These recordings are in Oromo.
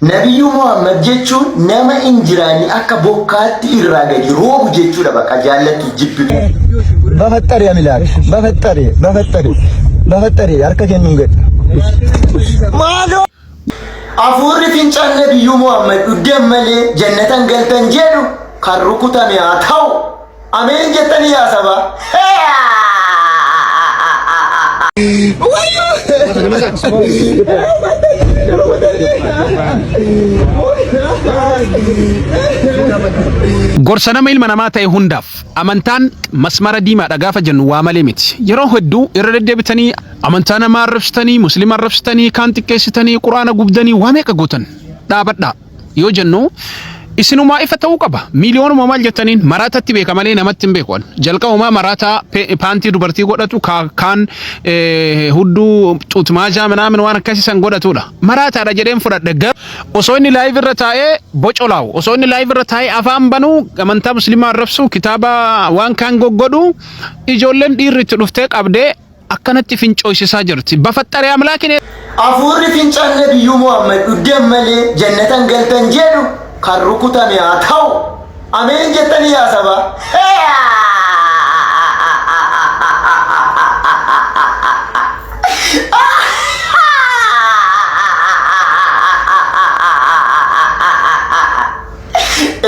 Nabiyyuu Muhammad jechuun nama injiraanni akka bokkaatti irraa gadi roobu jechuudha bakka jaallattu jibbitu. በፈጠረ አምላክ በፈጠረ በፈጠረ በፈጠረ harka kennuun gadi maaloo. Hafuurri fincaan Nabiyyuu Muhammad dhugdan malee jannatan galtan jedhu kan rukutame haa ta'u. Ameen jettanii yaa sabaa. Gorsa nama ilma namaa ta'e hundaaf amantaan masmara diimaadha gaafa jennu waa malee miti. Yeroo hedduu irra deddeebitanii amantaa namaa arrabsitanii, muslima arrabsitanii, kaan xiqqeessitanii, quraana gubdanii waa meeqa gootan dhaabadhaa yoo jennu isinumaa ifa ta'uu qaba. Miiliyoonuma maal jettaniin maraatatti beeka malee namatti hin beeku. Jalqabumaa maraataa paantii dubartii godhatu kaan hudduu xuutmaajaa minaamin waan akkasii san godhatudha. Maraataadha jedheen fudhadhe garuu osoo inni live irra taa'ee bocolaa'u, osoo inni live irra taa'ee afaan banuu, amantaa musliimaa arrabsu, kitaaba waan kaan goggodhu, ijoolleen dhiirri itti dhuftee qabdee akkanatti fincooysisaa jirti. Bafaxxaree amlaakin. Hafuurri fincaan Nabiyyuu Muhammad dhugdan malee jannatan galtan jedhu kan rukutame haa ta'u. Ameen jettanii yaa sabaa.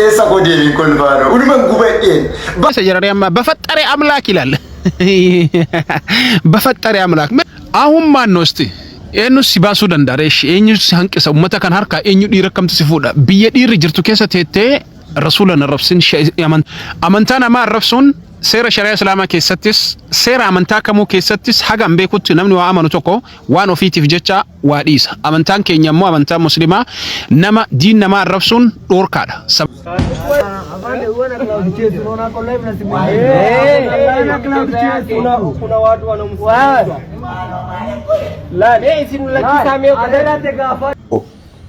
Eessa koo deebiin kolfaano? Unuman gubadheen. Isa jedhanii amma በፈጠረ አምላክ ይላል። በፈጠረ አምላክ አሁን ማን ነው እስቲ eenyu si baasuu danda'a reeshi eenyu si hanqisa ummata kan harkaa eenyu dhiira akkamtu si fuudha biyya dhiirri jirtu keessa teettee rasuula hin arrabsin amantaa namaa arrabsuun seera shari'aa islaamaa keessattis seera amantaa kamuu keessattis haga hin beekutti namni waa amanu tokko waan ofiitiif jecha waa dhiisa amantaan keenya immoo amantaan muslimaa nama diin namaa arrabsuun dhoorkaadha.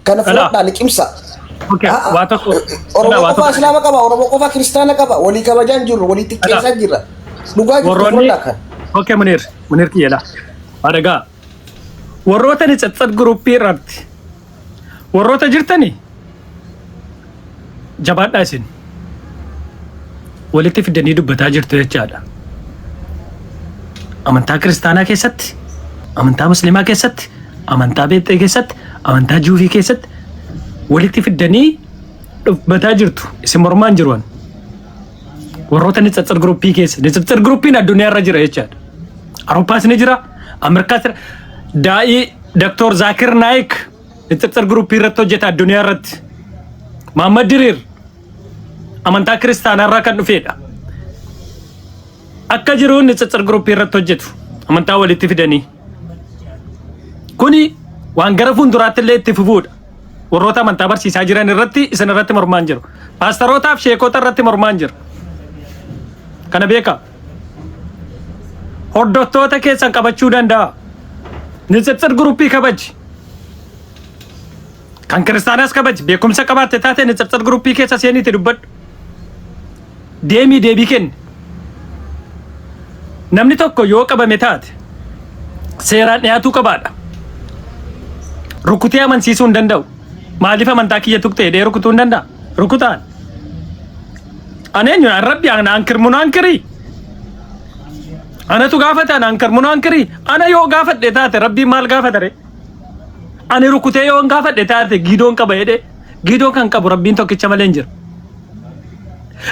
Kana Dhala. fudhadhaa liqimsa. Okay, Haa, waa tokko. Dhala Oromoo waa qofaa tokko. Islaama qaba, Oromoo qofaa Kiristaana qaba. Walii kabajaan jirru, walii Dhala. xiqqeessaa jirra. Dhugaa jirtu Warroonni fudhadhaa kan. Okay, Munir, Munir kiyyadha. Adagaa. Warroota ni tsatsat guruppii irratti. Warroota jirtani jabaadhaa isin. Walitti fidanii dubbataa jirtu jechaadha. Amantaa kiristaanaa keessatti, amantaa musliimaa keessatti, amantaa beexxee keessatti, amantaa juufii keessatti walitti fiddanii dubbataa jirtu. Isin mormaa hin jiru. Warroota nitsatsar guruppii keessa. Nitsatsar guruppiin addunyaa irra jira jechaadha. Awurooppaas ni jira, Ameerikaas jira. Daa'ii Dr. Zaakir Naayik nitsatsar guruppii irratti hojjeta addunyaa irratti. Mahammad Diriir amantaa kiristaanaa irraa kan dhufedha. Akka jiruun nitsatsar guruppii irratti hojjetu amantaa walitti fidanii. Kuni waan gara fuulduraatti illee itti fufuudha. Warroota amantaa barsiisaa jiran irratti isin irratti mormaan jiru. Paastarootaaf sheekota irratti mormaan jiru. Kana beekaa. Hordoftoota keessan qabachuu danda'a. Nitsitsir guruppii kabaji. Kan kiristaanaas kabaji. Beekumsa qabaatte taate nitsitsir guruppii keessa seeniitti dubbadhu. Deemii deebii kenni. Namni tokko yoo qabame taate seeraan dhiyaatuu qabaadha. Rukutee amansiisuu hin danda'u. Maaliif amantaa kiyya tuqxe jedhee rukutuu hin danda'a? Rukutaan. Ani eenyu? An rabbi ana ankir munaankirii. Anatu gaafate ana ankir munaankirii. Ana yoo gaafadhe taate rabbiin maal gaafata ree? Ani rukutee yoo gaafadhe taate giidoon qaba jedhee giidoo kan qabu rabbiin tokkicha malee hin jiru.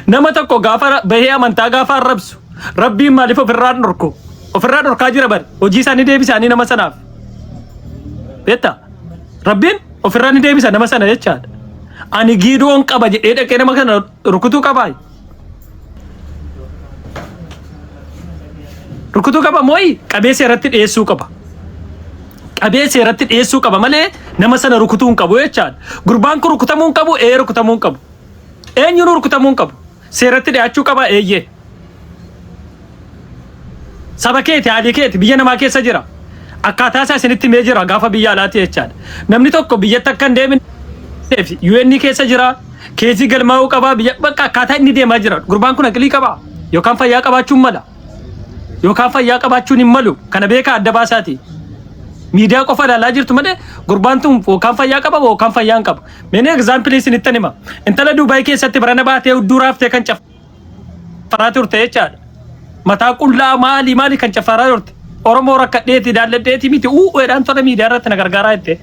Nama tokko gaafa bahee amantaa gaafa arrabsu rabbiin maaliif ofirraa hin dhorku? Ofirraa dhorkaa jira bari. Hojii isaanii deebisaanii nama sanaaf. Beektaa? Rabbiin ofirraa ni deebisa nama sana jechaadha. Ani giidoon qaba jedhee dhaqee nama kana rukutuu qabaa? Rukutuu qaba mooyi qabee seeratti dhiyeessuu qaba. Qabee seeratti dhiyeessuu qaba malee nama sana rukutuu hin qabu jechaadha. Gurbaan kun rukutamuu hin qabu, ee rukutamuu hin qabu. Eenyuun rukutamuu hin qabu. Seeratti dhiyaachuu qaba eeyyee. Saba keeti, haalii keeti, biyya namaa keessa jira. Akkaataa isaa isinitti himee jira gaafa biyya alaati jechaadha. Namni tokko biyyatti akka hin deebineef UN keessa jira. Keesii galmaa'uu qaba biyya bakka akkaataa inni deemaa jira. Gurbaan kun aqilii qaba yookaan fayyaa qabaachuun mala. Yookaan fayyaa qabaachuun hin malu. Kana beekaa adda baasaati. Miidiyaa qofa ilaalaa jirtu malee gurbaan tun yookaan fayyaa qaba yookaan fayyaa hin qabu. Mee example isinittan hima. Intala Duubaay keessatti barana baatee hudduu raaftee kan caffaraa turte jechaadha. Mataa qullaa maali maali kan caffaraa turte. Oromoo rakkadheeti daalladheeti miti u'uudhaan tola miidiyaa irratti na gargaaraa jette.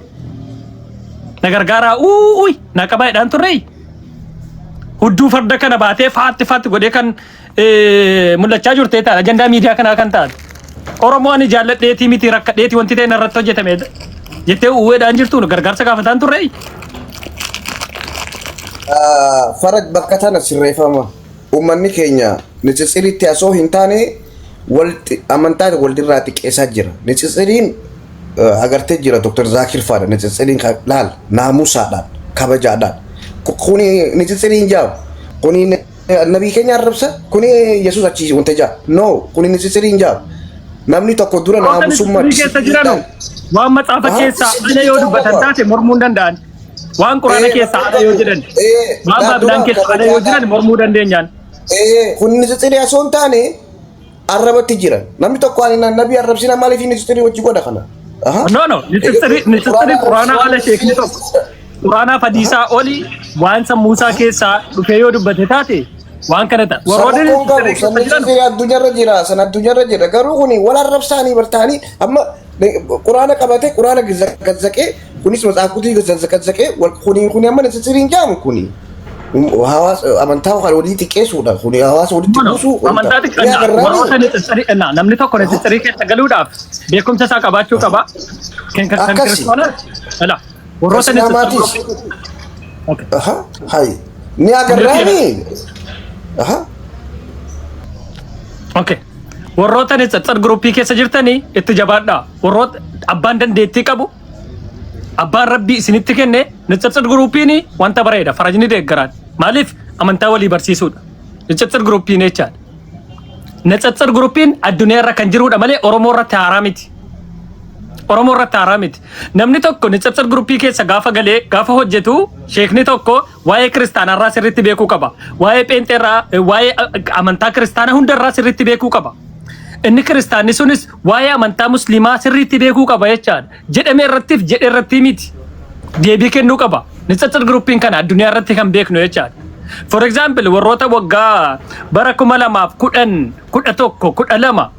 Na gargaaraa u'uuy na qabaa jedhaan turre. Hudduu farda kana baatee faatti faatti godhee kan mul'achaa jirte ta'a ajandaa miidiyaa kanaa kan taate. Oromoo ani jaalladheetii miti, rakkadheetii wanti ta'e narratti hojjetame jettee u'uudhaan jirtu gargaarsa gaafataan turre. Faraj, bakka tana sirreeffama. Uummanni keenya nitsitsiritti osoo hin taane walitti amantaa walirraa xiqqeessaa jira. Nitsitsiriin agartee jira Dr. Zaakir faadha. Nitsitsiriin laal naamusaadhaan, kabajaadhaan. Kuni nitsitsiriin jaamu. Kuni nabii keenya arrabsa. Kuni Yesuus achii wanta jaa. No, kuni nitsitsiriin jaamu. Namni tokko dura Warroota naamusummaa nitsitsiri keessa jiranu waan macaafa keessaa ala yoo dubbatan taate mormuu hin danda'an. Waan Quraana keessaa ala yoo jedhan, waan Baabilaan keessaa ala yoo jiran mormuu dandeenyaan. Kun nitsitsiri osoo hin taane arrabatti jira. Namni tokko ani nabii arrabsina, maaliif nitsitsiri wajji godha kana? No, nitsitsiri Quraanaa ala sheekni tokko Quraanaa hadiisaa oli waan sammuusaa keessaa dhufee yoo dubbate taate waan kana ta'a. Warroonni Rakkoon qabu nitsitsiri san keessa jiran nitsitsiri addunyaarra jira, san addunyaarra jira. Garuu kuni wal arrabsaanii bartaanii amma Quraana qabate, Quraana gazzaqee, kunis matsaafutii gazzaqee, kuni amma nitsitsiriin jaamu. Kuni hawaasa amantaa kan walii xiqqeessuudha. Kuni hawaasa walitti buusuu. Amantaa xiqqaannaa warroota nitsitsiri namni tokko nitsitsiri keessa galuudhaaf beekumsa isaa qabaachuu qaba. Kan Akkasi. kiristaanaa ala warroota Islaamaatis. nitsitsiri. Okay. Aha, hay. Ni agarraani. Aha. Okay. Warroota nitsitsir groupii keessa jirtanii itti jabaadhaa. Warroota abbaan dandeettii qabu, abbaan Rabbii isinitti kenne, nitsitsir groupiin wanta bareeda, farajni deeggaraan. Maaliif? Amantaa walii barsiisuudha. Nitsitsir groupiin jechaadha. Nitsitsir groupiin addunyaa irra kan jirudha malee Oromoo irratti haaraa miti. Oromoo irratti haaraa miti. Namni tokko nitsitsir groupii keessa gaafa galee gaafa hojjetu, sheekni tokko waa'ee kiristaanarraa sirriitti beekuu qaba. Waa'ee pheenxeerraa, waa'ee amantaa kiristaanaa hundarraa sirriitti beekuu qaba. Inni kiristaanni sunis waa'ee amantaa musliimaa sirriitti beekuu qaba jechaadha. Jedhame irrattiif jedhe irratti miti. Deebii kennuu qaba. Nitsitsir groupiin kana addunyaa irratti kan beeknu jechaadha. For example, warroota waggaa bara 2010, 11, 12